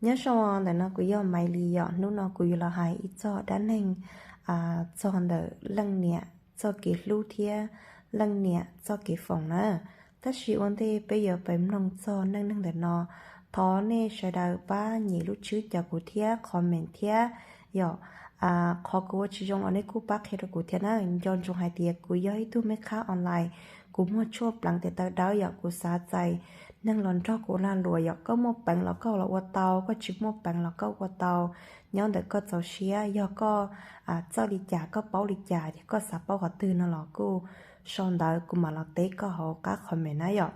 Nyob zoo, ntawm no kuv yog Maiv Lis yom. Hnub no kuv yuav los hais ib txog dab neeg txog ntawm leej niam txoj kev hlub thiab leej niam txoj kev foom na. Tab sis ua ntej peb yuav pais mloog txog neej neeg ntawm no, thov nej sawv daws pab nyem lub tswb cov kuv thiab comment thiab yom. Qhov kuv ua tsis zoo los nej kuj pab qhia rau kuv thiab na. Nco ntsoov hais tias kuv yog ib tug mej khab online, kuv muag tshuaj pleev tes taw dawb yom. Kuv xav txais neeg los nrog kuv ua lag luam yom. Koj muaj peev los koj los ua tau, koj tsis muaj peev los koj ua tau, nyob ntawm koj txaus siab. Yog koj txawj li cas, koj paub li cas, koj xav paub qhov twg no los kuj sau ntawv kuv mam los teb koj hauv qab comment na yom.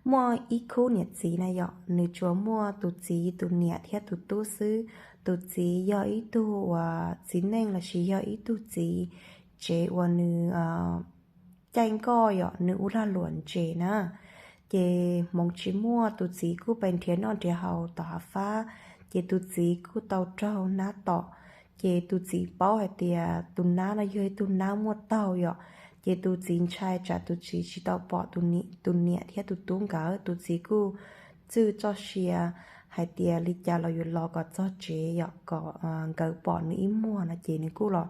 Muaj ib khub niam txiv na yom, nws tsuas muaj tus txiv, tus niam thiab tus tub xwb. Tus txiv yog ib tug uas txiv neej lossis yog ib tug txiv tsev uas nws caij nkoj yom, nws ua lag luam ntses na. Ces hmoov tsis muaj, tus txiv kuj pais nrhiav noj nrhiav haus tom hav fab, ces tus txiv kuj tau raug nab tom. Ces tus txiv paub hais tias tus nab no yog ib tug nab muaj taug yom, ces tus txiv ntshai tsam tus txiv tsis tau pom tus niam thiab tus tub nkawd. Tus txiv kuj txwj txoj sia hais tias li cas los yuav los kom txog tsev yom, kom nkawd pom nws ib muag no ces nws kuj los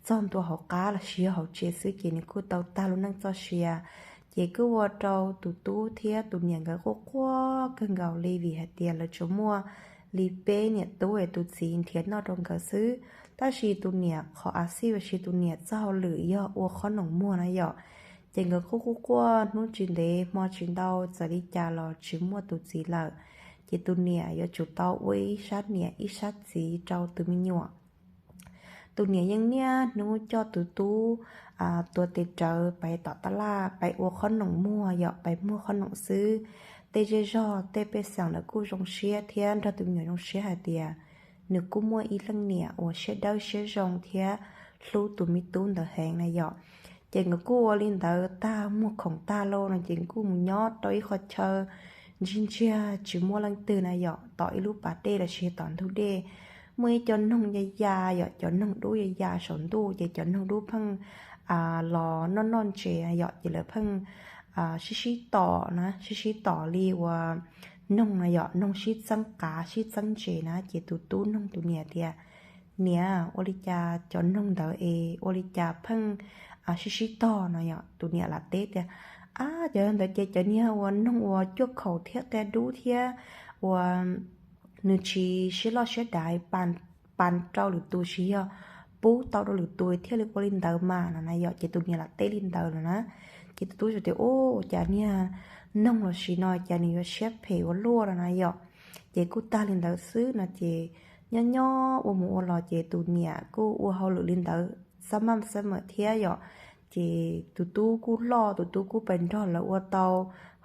txog ntua hauv qab lossis yog hauv tsev xwb ces nws kuj tau tag lub neej txoj sia. Ces kuj ua rau tus tub thiab tus niam nkawd quaj quaj kawg nkaus li vim hais tias lawv tsuas muaj li peb niam tub es tus txiv nrhiav noj rau nkawd xwb. Tab sis tus niam qhov a xij lossis tus niam txoj hauj lwm yog ua qhob noom muag na yom. Ces nkawd quaj quaj quaj hnub tsis ntev hmo tsis ntau, txawm li cas los tsis muaj tus txiv lawm. Ces tus niam yuav tsum tau ua ib sab niam ib sab txiv rau tus me nyuam. Tus niam yeej niaj hnub coj tus tub tuav tes rawv pais tom taj laj, pais ua qhob noom muag yom, pais muag qhob noom xwb. Tej zej zog tej pej xeem lawv kuj zoo siab thiab nrog tus me nyuam zoo siab hais tias nws kuj muaj ib leej niam uas siab dawb siab zoo thiab hlub tus me tub ntawd heev na yom. Ces nkawd kuj ua li ntawd tag muag khoom tag lauj no ces kuj mus nyob rau ib qho chaw ntsiag ntsiag tsis muaj leej twg na yom, tom ib lub pas dej lossis tom ntug dej. Muaj ib co noog ya ya yom, cov noog dub ya ya saum ntuj ces cov noog dub pheej los noj noj ntses na yom, ces lawv pheej sib sib tom na, sib sib tom li uas noog na yom, noog sib txeeb qav sib txeeb ntses na. Ces tus tub noog tus niam tias, niam, ua li cas cov noog ntawd es ua li cas pheej sib sib tog no yom? Tus niam lam teb tias, ab, cov ntawd ces cov niag uas noog uas cuaj khaum thiab qia dub thiab uas nws tsis siab loj siab dav, pas rau lwm tus tsis yog, pub tau rau lwm tus thiaj li ua li ntawd mas no na yom. Ces tus niam lam teb li ntawd lawm na. Ces tus tub tias, ua cas niag noog lossis no cas nws yuav siab phem ua luaj no na yom. Ces kuj tag li ntawd xwb no ces nyob nyob ua mus ua los ces tus niam kuj ua hauj lwm li ntawd xab maj xab mem thiab yom. Ces tus tub kuj loj, tus tub kuj pais nrog lawv ua tau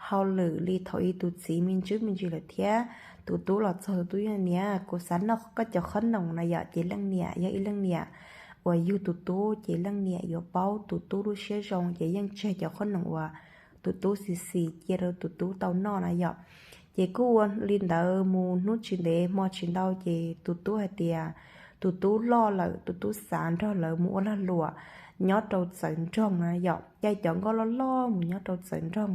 hauj lwm li thaum ub tus txiv me ntsis me ntsis lawm thiab. Tus tub los txog tus tub yeej, niam, kuv xav noj koj cov qhob noom no yom. Ces leej niam yog ib leej niam uas yug tus tub ces leej niam yuav paub tus tub lub siab zoo ces yeej tseg cov qhob noom uas tus tub xis xis cia rau tus tub tau noj na yom. Ces kuj ua li ntawd mus hnub tsis ntev hmo tsis ntau ces tus tub hais tias tus tub loj lawm, tus tub xav nrog lawv mus ua lag luam nyob rau txawv nroog na yom, caij cov nkoj loj loj mus nyob rau txawv nroog.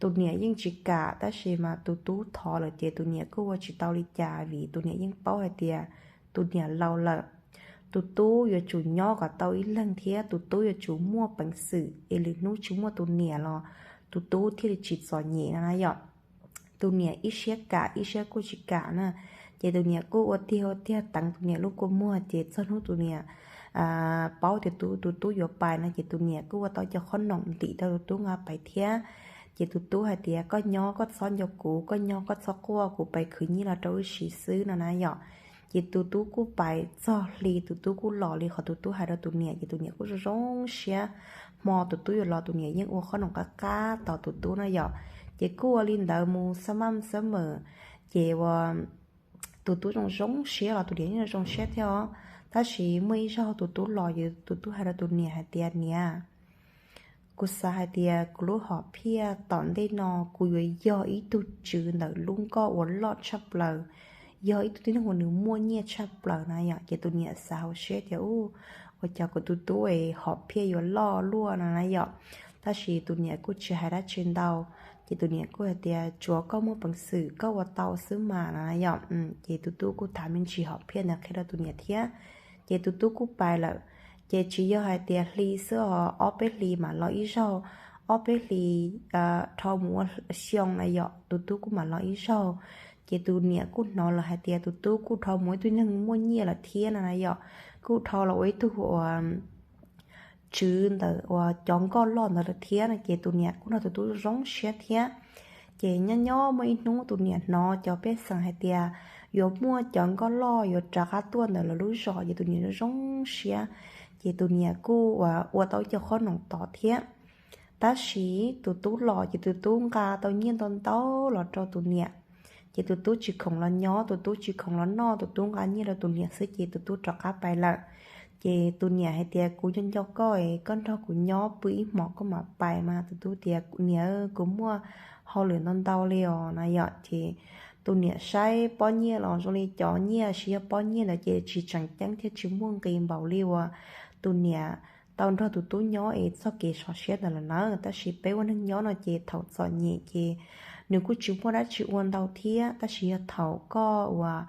Tus niam yeej tsis kam, tab sis mas tus tub thov lawm ces tus niam kuj ua tsis tau li cas vim tus niam yeej paub hais tias tus niam laus lawm. Tus tub yuav tsum nyob kom tau ib leeg thiab tus tub yuav tsum muaj peev xwm es lwm hnub tsis muaj tus niam los tus tub thiaj li tsis txom nyem no na yom. Tus niam ib siab kam ib siab kuj tsis kam na. Ces tus niam kuj ua tiag ua tiag teev tus niam lub kua muag ces txog hnub tus niam paub tias tus tub yuav pais no ces tus niam kuj ua tau cov qhob noom ntim tau tus tub nqa pais thiab. Ces tus tub hais tias koj nyob koj txhob nco kuv, koj nyob koj txhob quaj, kuv pais khwv nyiaj los rau wb siv xwb no na yom. Ces tus tub kuj pais txog hli tus tub kuj los li qhov tus tub hais rau tus niam ces tus niam kuj zoo zoo siab. Hmo tus tub yuav los tus niam yeej ua qhob noom qab qab tos tus tub na yom. Ces kuj ua li ntawd mus xab maj xab mem, ces ua tus tub zoo zoo siab los tus niam yeej zoo siab thiab os. Tab sis muaj ib zaug tus tub los ces tus tub hais rau tus niam hais tias niam, kuv xav hais tias kuv lub hom phiaj tom ntej no kuv yuav yog ib tug tswv ntawm lub nkoj uas loj tshaj plaws, yog ib tug tib neeg uas nws muaj nyiaj tshaj plaws na yom. Ces tus niam xav hauv siab tias u, ua cas kuv tus tub es hom phiaj yuav loj luaj no na yom. Tab sis tus niam kuj tsis hais dab tsi ntau. Ces tus niam kuj hais tias, tsuav koj muaj peev xwm koj ua tau xwb mas no yom. Ces tus tub kuj tham me ntsis hom phiaj ntawd qhia rau tus niam thiab. Ces tus tub kuj pais lawm. Ces tsis yog hais tias hli xwb os, ob peb hlis mam los ib zaug, ob peb hlis dhau mus ua xyoo na yom, tus tub kuj mam los ib zaug. Ces tus niam kuj hnov lawm hais tias tus tub kuj dhau mus ib tug neeg muaj nyiaj lawm thiab no na yom, kuj dhau los ua ib tug uas tswv ntawm uas cov nkoj loj ntawd lawm thiab no. Ces tus niam kuj nrog tus tub zoo siab thiab. Ces nyob nyob muaj ib hnub tus niam hnov cov pej xeem hais tias yuav muaj cov nkoj loj yuav rov qab tuaj ntawm lawv lub zos, ces tus niam zoo zoo siab. Ces tus niam kuj ua tau ib co qhob noom tod thiab. Tab sis tus tub los ces tus tub nqa tau nyiaj ntau ntau los rau tus niam. Ces tus tub tsis khoom los nyob, tus tub tsis khoom los noj, tus tub nqa nyiaj rau tus niam xwb ces tus tub rov qab pais lawm. Ces tus niam hais tias, kuv nco nco koj es koj nrog kuv nyob pw ib hmos koj mam pais mas. Tus tub tias, niam, kuv muaj hauj lwm ntau ntau li os na yom. Ces tus niam saib pob nyiaj los zoo li cov nyiaj tsis yog pob nyiaj ntawd ces tsis tseem ceeb thiab tsis muaj nqis npaum li uas tus niam tau nrog tus tub nyob es txoj kev sov siab ntawd lawm na. Tab sis peb ua neeg nyob no ces thaum txom nyem ces nws kuj tsis muaj dab tsi ua ntau thiab, tab sis yog thaum koj uas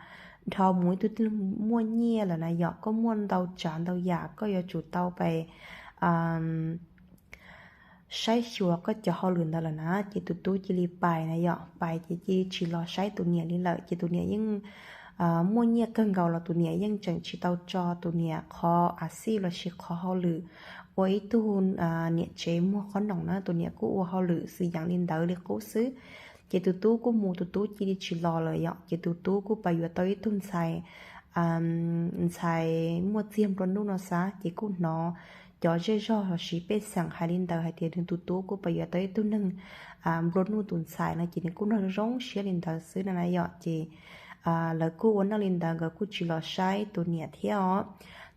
dhau mus ib tug muaj nyiaj lawm na yom, koj muaj ntau tsav ntau yam koj yuav tsum tau pais saib xyuas koj cov hauj lwm ntawd lawm na. Ces tus tub cia li pais na yom, pais ces cia li tsis los saib tus niam li lawm. Ces tus niam yeej muaj nyiaj kawg nkaus los tus niam yeej tseem tsis tau tso tus niam qhov a xij lossis qhov hauj lwm ua ib tug niam tsev muag qhob noom na, tus niam kuj ua hauj lwm xwm yees li ntawd li qub xwb. Ces tus tub kuj mus, tus tub cia li tsis los lawm yom. Ces tus tub kuj pais yuav tau ib tug ntxhais, ntxhais muaj txiag nplua nuj no xav, ces kuj hnov cov zej zog lossis pej xeem hais li ntawd hais tias nws tus tub kuj pais yuav tau ib tug neeg nplua nuj tus ntxhais no, ces nws kuj nrog zoo siab li ntawd xwb no na yom. Ces lawv kuj ua neej li ntawd, nkawd kuj tsis los saib tus niam thiab os.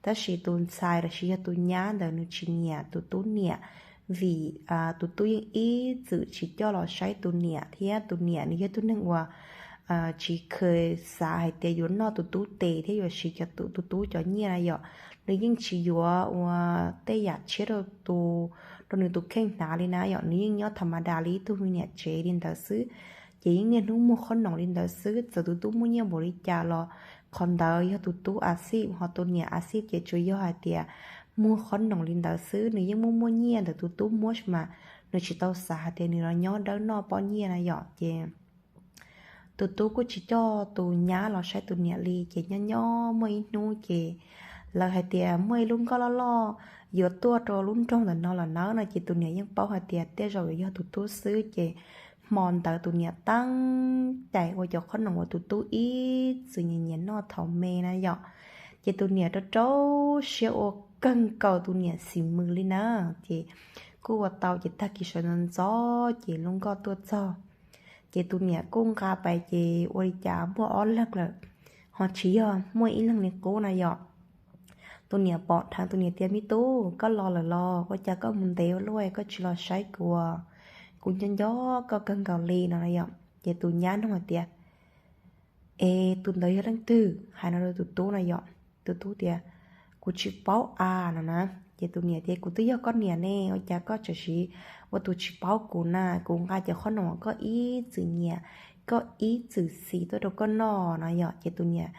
Tab sis tus ntxhais lossis yog tus nyab ntawd nws tsis nyiam tus tub niam, vim tus tub yeej ib txwm tsis coj los saib tus niam thiab tus niam nws yog tus neeg uas tsis kheev xav hais tias yuav noj tus tub tes thiab yuav siv cov tus tub cov nyiaj na yom. Nws yeej tsis yuav ua tej yam tshiab rau tus, rau nws tus kheej hnav li na yom, nws yeej nyob tham ma das li ib tug niam tsev li ntawd xwb. Ces yeej niaj hnub muag qhob noom li ntawd xwb, txawm tus tub muaj nyiaj npaum li cas los qhov ntawd yog tus tub a xij, ho tus niam a xij ces tsuas yog hais tias muag qhob noom li ntawd xwb. Nws yeej muaj muaj nyiaj ntawm tus tub muab mas nws tsis tau xav hais tias nws los nyob dawb noj pob nyiaj na yom. Ces tus tub kuj tsis coj tus nyab los saib tus niam li. Ces nyob nyob muaj ib hnub ces lawv hais tias muaj ib lub nkoj loj loj yuav tuaj rau lub nroog ntawm no lawm nawb no, ces tus niam yeej paub hais tias tej zaum yuav yog tus tub xwb, ces hmo ntawd tus niam teeb cai ua cov qhob noom uas tus tub ib txwm nyiam nyiam noj thaum me na yom. Ces tus niam rau rau siab ua kawg nkaus, tus niam xis mws li na. Ces kuj ua tau, ces tag kis sawv ntxov ntxov ces lub nkoj tuaj txog. Ces tus niam kuj nqa pais, ces ua li cas muaj ob leeg lawm, ho tsis yog muaj ib leeg li qub na yom. Tus niam pom dheev, tus niam tias, me tub, koj los lawm los? Ua cas koj mus ntev ua luaj koj tsis los saib kuv? Kuv nco nco koj kawg nkaus li no na yom. Ces tus nyab nug hais tias, es tus ntawd yog leej twg? Hais no rau tus tub na yom. Tus tub tias, kuv tsis paub a no na. Ces tus niam tias, kuv twb yog koj niam ne, ua cas koj tseem siv ua tus tsis paub kuv na? Kuv nqa cov qhob noom koj ib txwm nyiam, koj ib txwm xis tuaj rau koj noj no yom. Ces tus niam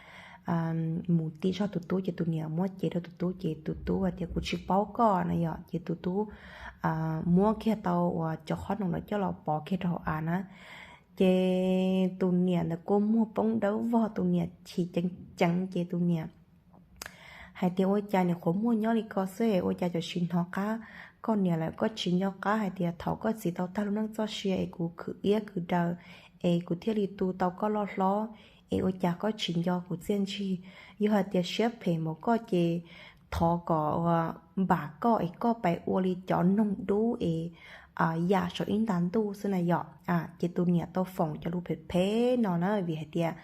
mus ti zog tus tub, ces tus niam muab cev rau tus tub, ces tus tub hais tias, kuv tsis paub koj no yom. Ces tus tub muab kiag tau uas cov qhob noom ntawd coj los pov kiag rau hauv av na. Ces tus niam ntawd kua muag poob dawb vog, tus niam chim ceev ceev, ces tus niam hais tias, ua cas niam qhuav muaj nyob li ko xwb es ua cas tam sim hnov qab koj niam lawm? Koj tsis nco qab hais tias thaum koj txiv tau tag lub neej txoj sia es kuv khwv iab khwv daws es kuv thiaj li tu tau koj loj hlob, es ua cas koj tsis nco kuv txiaj ntsig? Yog hais tias siab phem npaum koj ces thov kom npam koj es koj pais ua li cov noog dub es ya saum ib nta ntuj xwb na yom. Ces tus niam tau foom cov lus phem phem no na, vim hais tias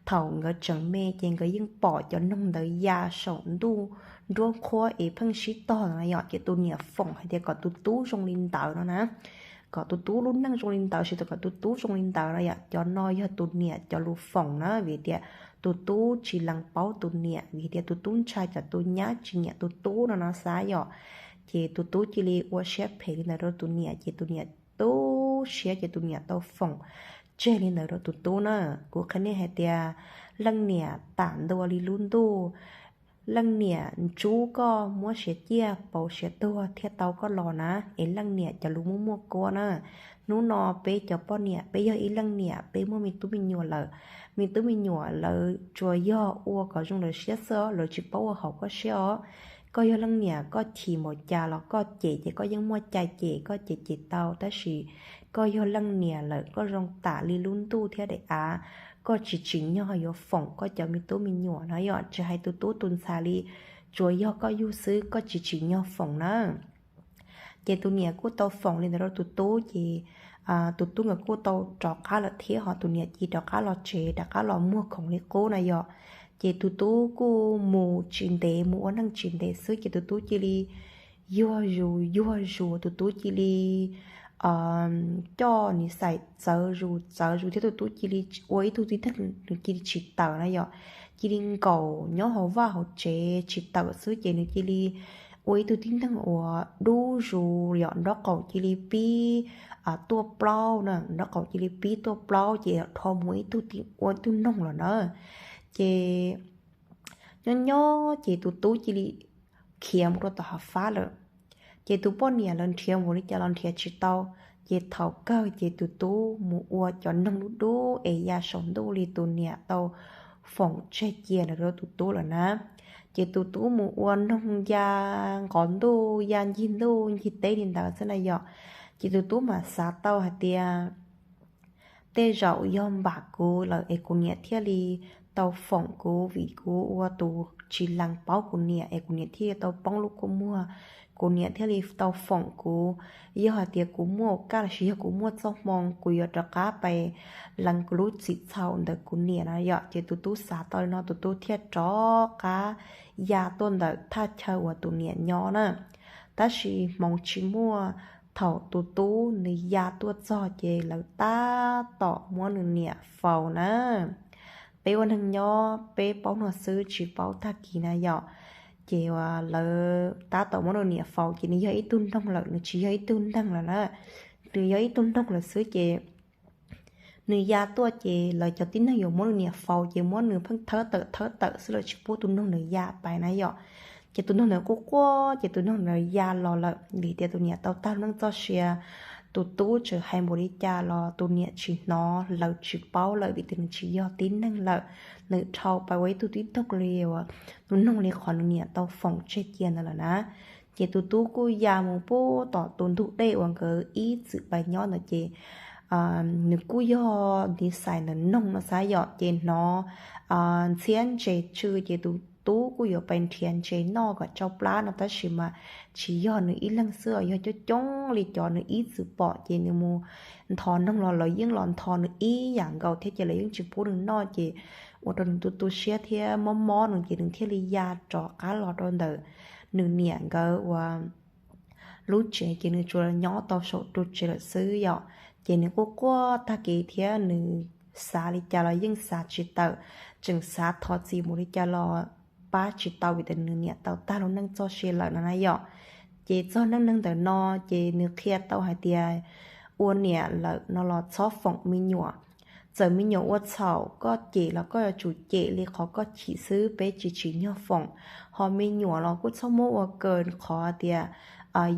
thaum nkawd tseem me ces nkawd yeej pom cov noog ntawd ya saum ntuj nruab qhuab es pheej sib tog na yom. Ces tus niam foom hais tias kom tus tub zoo li ntawd no na, kom tus tub lub neej zoo li ntawd, sib tau kom tus tub zoo li ntawd no yom. Cov no yog tus niam cov lus foom na, vim tias tus tub tsis lees paub tus niam, vim tias tus tub ntshai tsam tus nyab tsis nyiam tus tub no no xav yom. Ces tus tub cia li ua siab phem li ntawd rau tus niam, ces tus niam tub siab ces tus niam tau foom tseg li ntawd rau tus tub na. Kuv qhia nej hais tias leej niam tam ntua li lub ntuj, leej niam ntsub koj muab siav ciaj pauv siav tuag thiaj tau koj los na, es leej niam cov lus muaj muaj kuab na. Hnub no peb cov poj niam peb yog ib leej niam, peb muaj me tub me nyuam lawm, me tub me nyuam lawv tsuas yog ua kom zoo lawv siab xwb, lawv tsis paub ua haum koj siab os. Koj yog leej niam koj chim npaum cas los koj cem ces koj yeej muaj cai cem, koj cem cem tau, tab sis koj yog leej niam lawm koj zoo tam li lub ntuj thiab daim av, koj tsis tsim nyog yuav foom koj cov me tub me nyuam na yom. Tsis hais tus tub tus ntxhais li, tsuas yog koj yug xwb koj tsis tsim nyog foom na. Ces tus niam kuj tau foom li ntawd rau tus tub ces tus tub nkawd kuj tau rov qab lawm thiab, ho tus niam cia li rov qab los tsev rov qab los muag khoom li qub na yom. Ces tus tub kuj mus tsis ntev, mus ua neej tsis ntev xwb ces tus tub cia li yuag zus yuag zus, tus tub cia li coj niv xais txawv zus txawv zus thiab tus tub cia li ua ib tug tib neeg nws cia li tsis tawm na yom. Cia li nkaum nyob hauv vaj hauv tsev tsis tawm xwb ces nws cia li ua ib tug tib neeg uas dub zus yom, nraub qaum cia li pib tuaj plaub na, nraub qaum cia li pib tuaj plaub ces dhau mus ib tug ua ib tug noog lawm na. Ces nyob nyob ces tus tub cia li khiav mus rau tom hav fab lawm. Ces tus poj niam lawv nrhiav npaum li cas los nrhiav tsis tau, ces thaum kawg ces tus tub mus ua cov noog dub dub es ya saum ntuj li tus niam tau foom tseg cia ntawd rau tus tub lawm na. Ces tus tub mus ua noog ya nqov ntuj ya ncig ntuj ncig teb li ntawd xwb na yom. Ces tus tub mam xav tau hais tias tej zaum yog npam kuv lawm es kuv niam thiaj li tau foom kuv, vim kuv ua tus tsis lees paub kuv niam es kuv niam thiaj li tau poob lub kua muag, kuv niam thiaj li tau foom kuv. Yog hais tias kuv muaj ua kaj los sis yog kuv muaj txoj hmoo, kuv yuav rov qab pais lees kuv lub txim txhaum ntawm kuv niam na yom. Ces tus tub xav tau li no tus tub thiaj rov qab ya tuaj ntawm thaj chaw uas tus niam nyob na. Tab sis hmoov tsis muaj, thaum tus tub nws ya tuaj txog ces lawv tab tom muab nws niam faus na. Peb ua neeg nyob peb paub no xwb tsis paub tag kis na yom. Ces lawv tab tom muab nws niam faus ces nws yog ib tug noog lawm, nws tsis yog ib tug neeg lawm na. Nws yog ib tug noog lawm xwb ces nws ya tuaj ces lawv cov tib neeg yuav muab nws niam faus ces muab nws pheej thawb tawm thawb tawm xwb, lawv tsis pub tus noog ntawd ya pais na yom. Ces tus noog ntawd quaj quaj ces tus noog ntawd ya los lawm, vim tias tus niam tau tag lub neej txoj sia. Tus tub tseem hais npaum li cas los tus niam tsis hnov, lawv tsis paub lawm vim tias nws tsis yog tib neeg lawm. Nws dhau pais ua ib tug tib neeg li, tus noog li qhov nws niam tau foom tseg cia ntawd lawm na. Ces tus tub kuj ya mus pub tom tus ntug dej uas nkawd ib txwm pais nyob ntawd ces nws kuj yog niv xais ntawm noog no xav yom, ces hnov ntxhiab ntses tsw ces tus tub kuj yuav pais nrhiav ntses noj kom tsau plab no, tab sis mas tsis yog nws ib leeg xwb os, yog coob coob li cov nws ib txwm pom ces nws mus nthos noog los lawv yeej los nthos nws ib yam nkaus thiab ces lawv yeej tsis pub nws noj ces ua rau nws tu tu siab thiab mob mob nws ces nws thiaj li ya rov qab los rau ntawm nws niam nkawd ua lub tsev ces nws tsuas nyob tau saum ru tsev lawm xwb yom. Ces nws quaj quaj tag kev thiab nws xav li cas los yeej xav tsis tawm, tseem xav thov txim mus li cas los pab tsis tau vim tias nws niam tau tag lub neej txoj sia lawm no na yom. Ces txog neej neeg ntawm no ces nws qhia tau hais tias ua niam lawm no los txhob foom me nyuam. Txawm me nyuam ua txhaum koj cem los koj yuav tsum cem li qhov koj chim xwb, peb tsis tsim nyog foom. Ho me nyuam los kuj txhob muab ua kaw qhov tias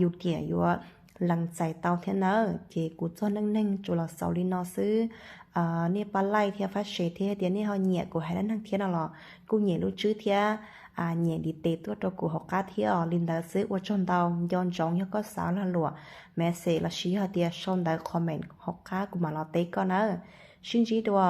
yus niam yuav lees txais tau thiab nawb. Ces kuv txog neej neeg tsuas los xaus li no xwb. Nej pab like thiab fab share thiab tias nej ho nyiam kuv hais neej neeg thiab no los kuj nyem lub tswb thiab nyem ntiv tes tuaj rau kuv hauv qab thiab os. Li ntawd xwb ua tsaug ntau, nco ntsoov yog koj xav lag luam message los sis yog tias sau ntawv comment hauv qab kuv mam los teb koj nawb. Sib ntsib dua.